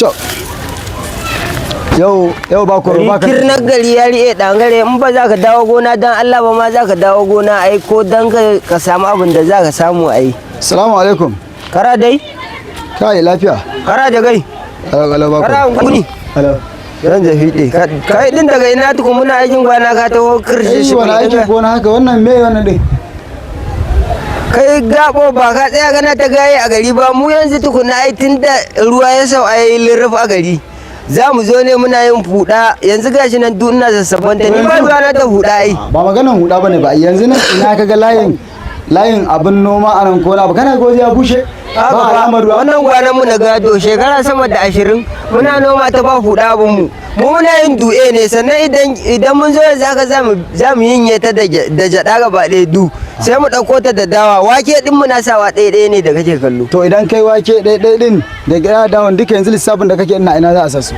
To. Yau yau ba ku ba ka. Kirnar gari ya riƙe dangare, in ba za ka dawo gona dan Allah ba ma, za ka dawo gona ai, ko dan ka samu abin da za ka samu ai. Assalamu alaikum. Kara dai. Kai, lafiya? Kara da gai. Hello, hello, ba ku. Kara kuni. Hello. Zan zafi ɗe kai din, daga ina tukun? Muna aikin gwana, ka taho kirshe Kai shi. wani aikin gona haka? Wannan me wannan din? Kai gabo, ba ka tsaya gana ta gaye a gari ba. Mu yanzu tukuna ai tun da ruwa ya sau ai lirruf a gari, za mu zo ne muna yin fuda. Yanzu gashi nan duk ina sassaban ta, ni ba ruwa na ta fuda ai. Ba maganan huda bane ba. Yanzu nan ina kaga layin layin abin noma a nan ko na ba kana goji ya bushe ba alamar ruwa. Wannan gwanan mu na gado, shekara sama da 20 muna noma ta, ba huda abin mu. Mu muna yin du'e ne, sannan idan mun zo yanzu haka za mu yinye ta da jaɗa gaba ɗaya du, sai mu ɗauko ta da dawa. Wake ɗin muna sawa ɗaya ɗaya ne da kake kallo. To, idan kai wake ɗaya ɗaya din da gida dawon duka, yanzu lissafin da kake, ina za a sa su?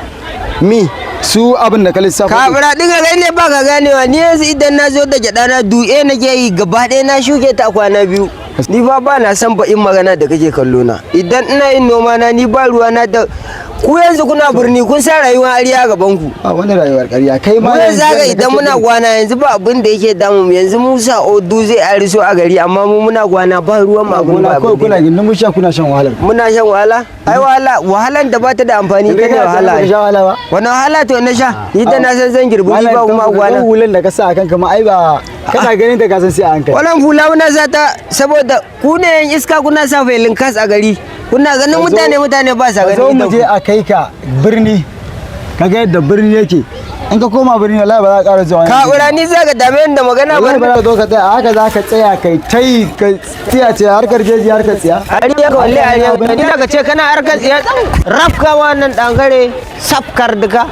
Mi? Su abin da ka lissafa din. Kabura ɗin kai ne ba ka ganewa. Ni yanzu idan na zo da gyaɗa na, du'e nake yi gaba ɗaya, na shuke ta a kwana 2. Ni ba ba na son baƙin magana da kake kallo na. Idan ina yin noma na, ni ba ruwa na da ku. Yanzu kuna birni, kun sa rayuwar ariya gaban ku. A wani rayuwar ƙarya kai ma. Mu yanzu haka yanda idan kake muna din. gwana yanzu, ba abin da yake damu mu. Yanzu Musa Odu zai ariso a gari, amma mu muna gwana, ba ruwan mu abin gona ba kawai abin kuna da. gindin bishiya kuna shan wahalar. Muna shan wahala ai, wahala wahalan da bata da amfani ita ne wahala Ka ai. sha wahala ba. Wani wahala to na sha? Ni da na san zan girbi riba kuma a gwana. Hulan da ka sa a kanka ma ai ba kana ganin ta, ka san sai a hankali. Wannan hula muna sa ta saboda ku ne yan iska, kuna sa felin kas a gari, kuna ganin mutane, mutane ba sa Ka zo ganin mu je idon ku. a kai ka birni, ka ga yadda birni yake. In ka koma birni, wallahi ba za ka ƙara zuwa wani Ka guri. ura ni za ka dame ni da magana Wallahi ba ba. za ka zo ka tsaya a haka, za ka tsaya kai tai ka tsiya ce harkar jeji, harkar tsiya. Ariya ka walle ariya, ni daga ce kana harkar tsiya, rafka wannan dangare safkar duka.